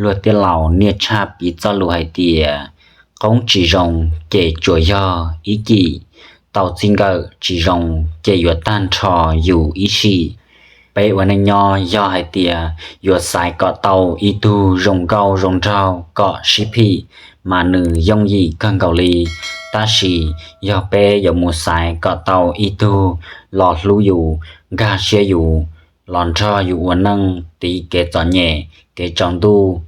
Luag tej laus niaj tshaj piv txoj lus hais tias, qoob tsis zoo ces tsuas yog ib cim, tau txij nkawm tsis zoo ces yuav tag nrho yus ib sim. Peb ua neej nyob yog hais tias yuav xaiv kom tau ib tug zoo nkauj zoo nraug kom sib phim, mas nws yooj yim kawg nkaus li. Tab sis yog peb yuav mus xaiv kom tau ib tug los hlub yus, nkag siab yus, los nrog yus ua neej tiv kev txom nyem kev tsaus ntuj,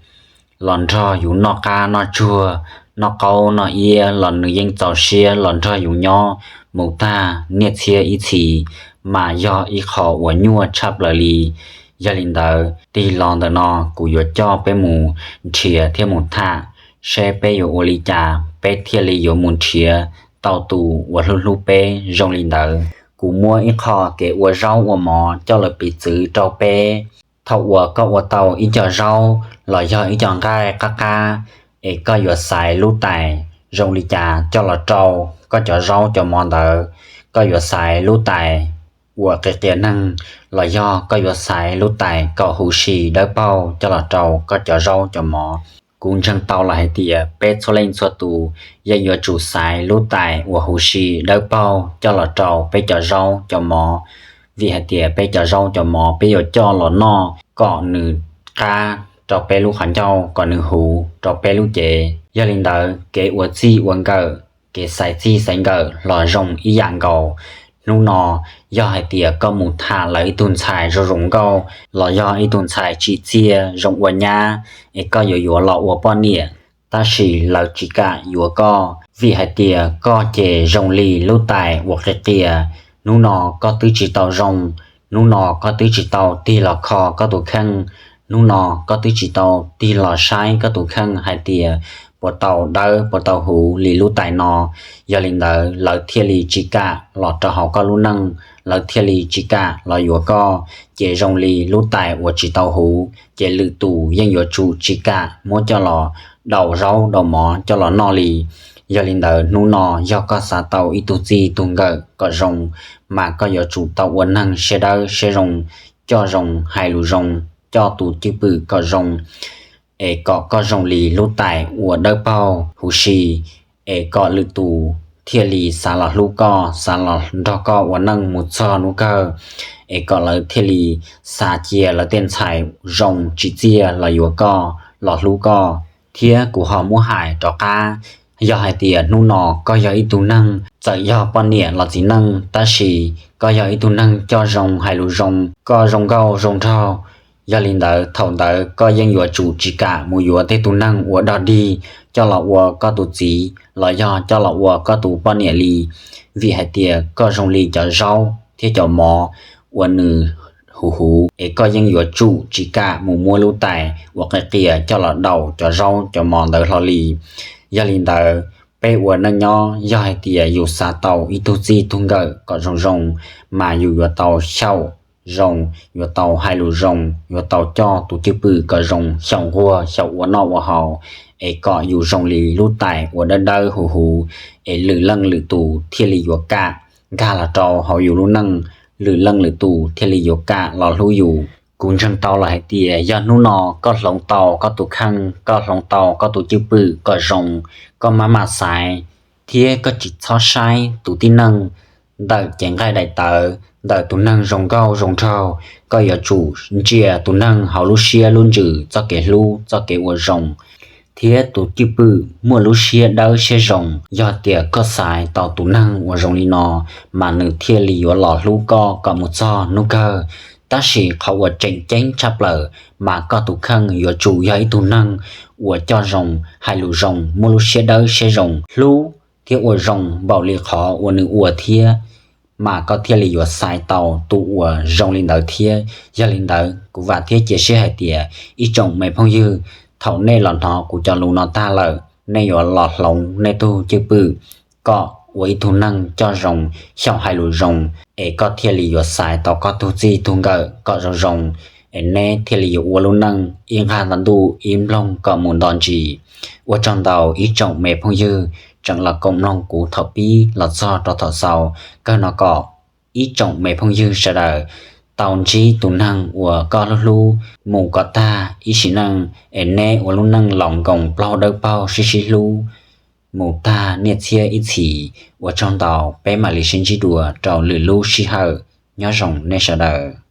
los nrog yus noj qab noj tsuag, noj qaub noj iab los nws yeej txaus siab los nrog yus nyob mus tag niaj txhiab ib txhis, mas yog ib qho uas nyuaj tshaj plaws li. Yog li ntawd tig los ntawm no kuv yuav coj peb mus nrhiav thiab mus tham seb peb yuav ua li cas peb thiaj li yuav mus nrhiav tau tus uas hlub hlub peb zoo li ntawd. Kuv muab ib qho kev ua zaub ua mov coj los piv txwv rau peb. Thaum uas koj ua tau ib co zaub los yog ib co nqaij qab qab, es koj yuav xaiv lub tais zoo li cas coj los rau koj cov zaub cov mov ntawd? Koj yuav xaiv lub tais uas qias qias neeg los yog koj yuav xaiv lub tais kom huv si dawb paug coj los rau koj cov zaub cov mov? Kuv ntseeg tau los hais tias peb txhua leej txhua tus yeej yuav tsum xaiv lub tais uas huv si dawb paug coj los rau peb cov zaub cov mov, vim hais tias peb cov zaub cov mov peb yuav coj los noj kom nws qab rau peb lub qhov ncauj, kom nws huv rau peb lub cev. Yog li ntawd kev ua txij ua nkawm, kev xaiv txij xaiv nkawm los zoo ib yam nkaus. Hnub no yog hais tias koj mus tham lawv ib tug ntxhais zoo zoo nkauj los yog ib tug ntxhais tsim txiaj zoo ua nyab, es koj yuav yuav los ua poj niam, tab sis lawv tsis kam yuav koj vim hais tias koj ces zoo li lub tais uas qias qias. Hnub no koj twb tsis tau zoo, hnub no koj twb tsis tau tig los kho koj tus kheej, hnub no koj twb tsis tau tig los saib koj tus kheej hais tias puas tau dawb puas tau huv li lub tais no. Yog li ntawd lawv thiaj li tsis kam los rau hauv koj lub neej, lawv thiaj li tsis kam los yuav koj, ces zoo li lub tais uas tsis tau huv, ces lwm tus yeej yuav tsum tsis kam muab coj los daus zaub daus mov coj los noj li. Yog li ntawd hnub no yog koj xav tau ib tug txij tug nkawm kom zoo, mas koj yuav tsum tau ua neeg siab dawb siab zoo, coj zoo hais lus zoo, coj tus cwj pwm kom zoo, es kom koj zoo li lub tais uas dawb paug huv si, es kom lwm tus thiaj li xav los hlub koj, xav los nrog koj ua neej mus txog hnub kawg, es kom lawv thiaj li xav cia lawv tej ntxhais zoo tsim txiaj los yuav koj, los hlub koj. Thiab kuv ho muab hais rov qab, yog hais tias hnub no koj yog ib tug neeg txawm yog poj niam los txiv neej, tab sis koj yog ib tug neeg coj zoo hais lus zoo, koj zoo nkauj zoo nraug, yog li ntawd thaum ntawd koj yeej yuav tsum tsis kam mus yuav tej tug neeg uas dog dig coj los ua koj tus txiv los yog coj los ua koj tus poj niam li. Vim hais tias koj zoo li cov zaub thiab cov mov uas nws huv huv, es koj yeej yuav tsum tsis kam mus muab lub tais uas qias qias coj los daus cov zaub cov mov ntawd hlo li. Yog li ntawd, peb ua neej nyob yog hais tias yus xav tau ib tug txij tug nkawm kom zoo zoo, mas yus yuav tau xyaum zoo, yuav tau hais lus zoo, yuav tau coj tus cwj pwm kom zoo, xyaum nquag xyaum ua noj ua haus, es kom yus zoo li lub tais uas dawb dawb huv huv, es lwm leej lwm tus thiaj li yuav kam nkag los rau hauv yus lub neej, lwm leej lwm tus thiaj li yuav kam los hlub yus. Kuv ntseeg tau los hais tias yog hnub no koj hloov tau koj tus kheej, koj hloov tau koj tus cwj pwm kom zoo, koj maj mam xaiv, thiab koj tsis txhob saib tus tib neeg ntawm cev nqaij daim tawv, ntawm tus neeg zoo nkauj zoo nraug, koj yuav tsum ntsia tus neeg hauv lub siab lub ntsws txoj kev hlub txoj kev ua zoo, thiab tus cwj pwm muaj lub siab dawb siab zoo. Yog tias koj xaiv tau tus neeg uas zoo li no, mas nws thiaj li yuav los hlub koj kom mus txog hnub kawg. Tab sis qhov uas tseem ceeb tshaj plaws, mas koj tus kheej yuav tsum yog ib tug neeg uas coj zoo, hais lus zoo, muaj lub siab dawb siab zoo, hlub thiab ua zoo npaum li qhov uas nws ua thiab, mas koj thiaj li yuav xaiv tau tus uas zoo li ntawd thiab. Yog li ntawd, kuv vam thiab cia siab hais tias ib tsoom me phooj ywg, thaum nej los hnov kuv cov lus no tag lawm, nej yuav los hloov nej tug cwj pwm kom ua ib tug neeg coj zoo, xyaum hais lus zoo, es koj thiaj li yuav xaiv tau koj tug txij tug nkawm kom zoo zoo, es neb thiaj li yuav ua lub neej ib nqag nto ntuj ib nploog kom mus nto ntsis. Ua tsaug ntau ib tsoom me phooj ywg tseem los koom mloog kuv thaum pib los txog rau thaum xaus. Kawg no kom ib tsoom me phooj ywg sawv daws tau ntsib tus neeg uas koj hlub hlub mus kom tag ib sim neej, es neb ua lub neej laus nkoos plaub hau dawb paug sib sib hlub mus tag niaj txhiab ib txhis. Ua tsaug ntau, peb mam li sib ntsib dua rau lwm lub sij hawm. Nyob zoo nej sawv daws.